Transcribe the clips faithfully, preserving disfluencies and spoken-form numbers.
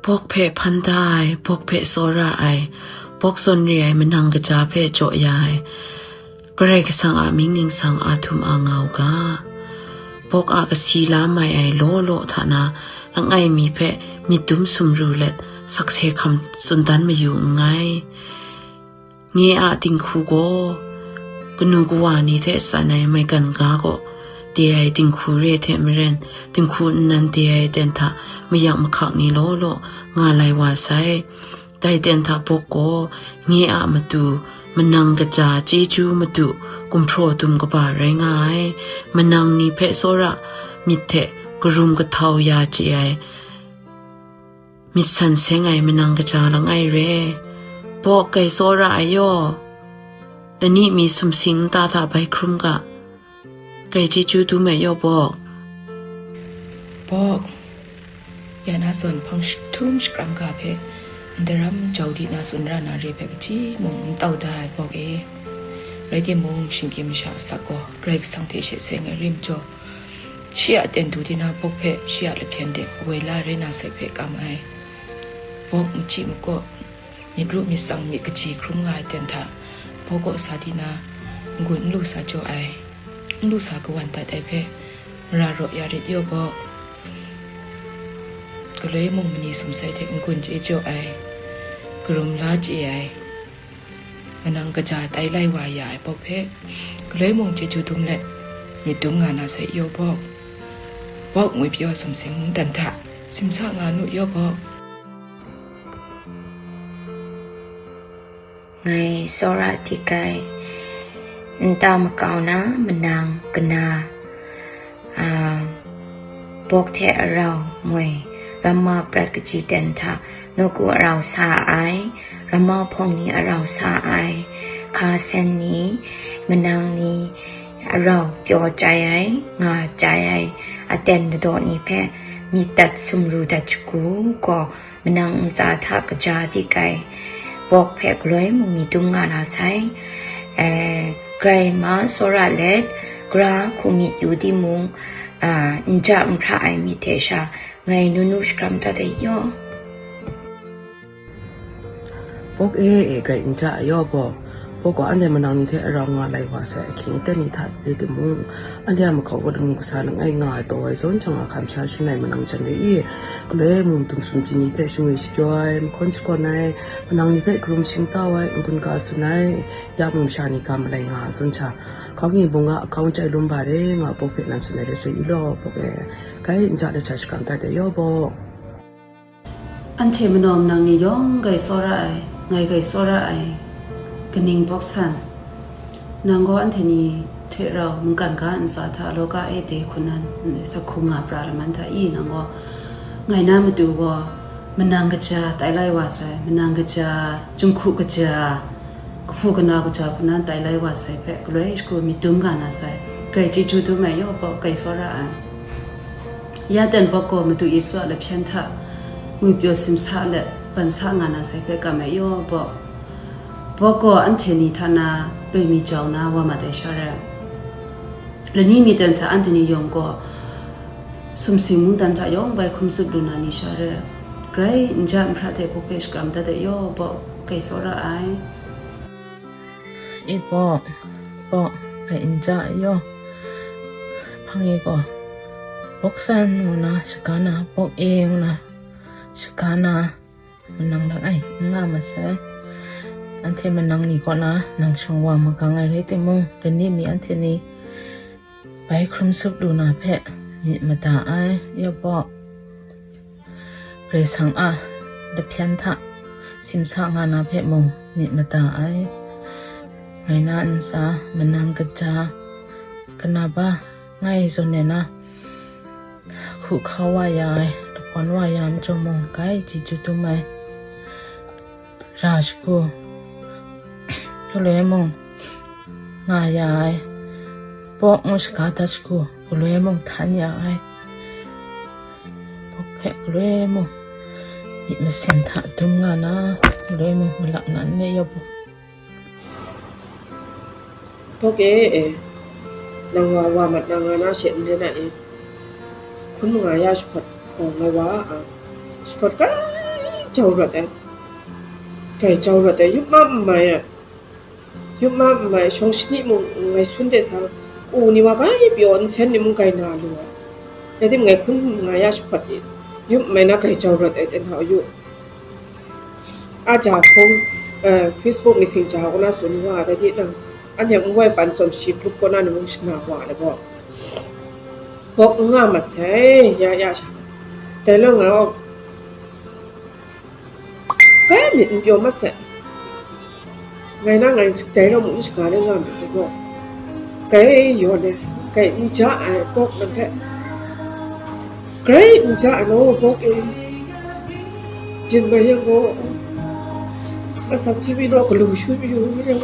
Bawk hpe hpan da ai, bawk hpe tsawra ai, bawk zawn re ai manang kaja hpe jaw ya ai, Karai Kasang a mying ningsang a htum a nga u ga. Bawk a kasi la mai ai law law hta na langai mi hpe myit dum sumru let sakse hkam tsun dan mayu nngai. Nye a dinghku gaw kanu kawa ni hte tsan ai maigan ga kaw de ai dinghku re hte maren, dinghku nnan de ai ten hta mayak mahkak ni law law nga lai wa sai. Dai ten hta bawk gaw nye a matu manang kaja chyeju madu gumhpraw dum kaba rai nga ai. Manang ni hpe tsawra myit hte karum kahtau ya chye ai, myit san seng ai manang kaja langai re. Bawk, kai tsawra ai yaw. Lani mi sumsing nta hta bai hkrum ga. Kai chyeju dum ai yaw, Bawk. Bawk, ya na zawn hpang sh-, htum shakram ga hpe ndaram jau di na tsun ra na re hpe kaji mung n tau da ai, Bawk e. Rai timung, shinggyim masha asak gaw Karai Kasang hte she seng ai rim jaw, shi a ten du di na Bawk hpe shi a lahpyen de woi la rai na sai hpe kam ai. Bawk, machyi makaw, myit ru myit tsang myit kaji hkrum nga ai ten hta, Bawk kaw sa di na n-gun n lu sa jaw ai, n lu sa kawan dat ai hpe mara raw ya rit yaw, Bawk. Galoi mung mani sumsai hte n-gun chye jaw ai, karum la chye ai, manang kaja tai lai wa ya ai Bawk hpe galoi mung chyeju dum let myit dum nga na sai yaw, Bawk. Bawk, ngwi pyaw sumsing mungdan hta simsa nga nu yaw, Bawk. Ngai tsawra tik ai, nta makau na manang kana, a, Bawk hte arau moi, ramma prat kaji ten hta nawku arau sa ai, ramma hpawng ni arau sa ai, hka sen ni, manang ni arau pyaw chyai ai, nga chyai ai, aten ladaw ni hpe myit dat sumru dat shagu gaw, manang ntsa hta kaja di kai, Bawk hpe galoi mung myit dum nga na sai. E, grai ma tsawra let, gara hku myit yu timung, a, n ja n hpra ai myit hte sha, ngai nu nu shakram dat ai yaw. Bawk e, e, grai n ja ai yaw, Bawk. Bawk gaw anhte manang ni hte arau nga lai wa sai, ahkying aten ni hta rai timung, anhte a mahkaw gaw lamu kasa langai nga ai taw ai zawn hta nga hkam sha shun ai manang jan re i, galoi mung dum sumsing ni hpe shingwi shapyaw ai, mahkawn shakawn ai, manang ni hpe karum shingtau ai, n-gun ga tsun ai, ya mung masha ni ga malai nga ai zawn hta, hkau ni bung a ahkau chyai lum ba re nga Bawk hpe nan tsun ai rai sai i law, Bawk e, grai n ja let sha shakram dat ai yaw, Bawk. Anhte manaw manang ni yawng grai tsawra ai, ngai grai tsawra ai, kaning Bawk san. Nang gaw anhte ni hte rau mungkan ga ntsa hta law ka e de hku nan, ndai sakhku nga pra laman hta i, nang gaw ngai na matu gaw manang kaja tai lai wa sai, manang kaja, jinghku kaja, kahpu kana kaja hku nan tai lai wa sai hpe galoi shagu myit dum nga na sai. Grai chyeju dum ai yaw, Bawk, grai tsawra ai. Ya ten Bawk gaw Madu Yesu a lahpyen hta ngwipyaw simsa let ban sa nga na sai hpe kam ai yaw, Bawk. Bawk gaw anhte ni hta na loi mi jau na wa mat ai sha rai. Lani mi ten hta anhte ni yawng gaw sumsing mungdan hta yawng bai hkum tsup lu na ni sha rai. Grai n ja n hpra hte Bawk hpe shakram dat ai yaw, Bawk, grai tsawra ai. E Bawk, Bawk, grai n ja ai yaw. Hpang e gaw, Bawk san ngu na shaga na, Bawk e ngu na shaga na, manang langai n nga masai. Anhte manang ni kaw na nang shang wa magang ai rai timung, lani mi anhte ni bai hkrum tsup lu na hpe myit mada ai, ya Bawk. Karai Kasang a lahpyen hta simsa nga na hpe mung myit mada ai. Ngai na ntsa manang kaja, kanaba ngai zawn e na, hku hkau wa ya ai, lakawn wa ya ai majaw mung, grai chyeju dum ai. Ra shagu, galoi mung nga ya ai, Bawk ngu shaga dat shagu, galoi mung htan ya ai, Bawk hpe galoi mung myit masin hta dum nga na, galoi mung malak na n le yaw Bawk. Bawk e, e, nang wa, wa mat na nga na she n rai na e. Hkun manga ya jahpawt gaw ngai wa a, jahpawt kai jau rawt ai, grai jau rawt ai, yup ma n mai ai, yup ma n mai, shawng shani mung ngai sun de sa, u ni wa bai pyaw, nsen ni mung grai na lu ai. Rai tim ngai hkun nga ya jahpawt ni, yup n mai na grai jau rawt ai ten hta yu. A ja hpung, eh, Facebook Messenger kaw na tsun wa, rai timung, anhte nwai pan tsawm shi hplup kaw na ni mung shana wa ai gaw, bawk n nga masai, ya ya sha. Dai lawng ngai gaw, grai myit n pyaw masai. Ngai na ngai dai lawng mung n shaga le nga masai gaw, grai yawn ai, grai n ja ai bawk nang hte. Grai n ja ai law, bawk e. Byin mai yang gaw, asak hpyi mi naw, galum shu mayu yang,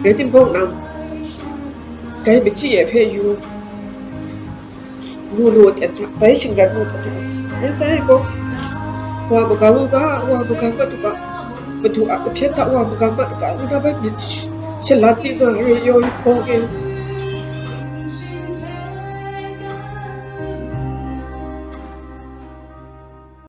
rai tim bawk nang, grai machyi e hpe yu, mu lu ten hta, bai shingran mu ten hta. Ngai sai bawk, wa magang u ga, wa magang mat u ga, Madu a kahpyen hta wa magang mat u ga, ngu na bai myit shalat di nga, re yaw yu bawk e.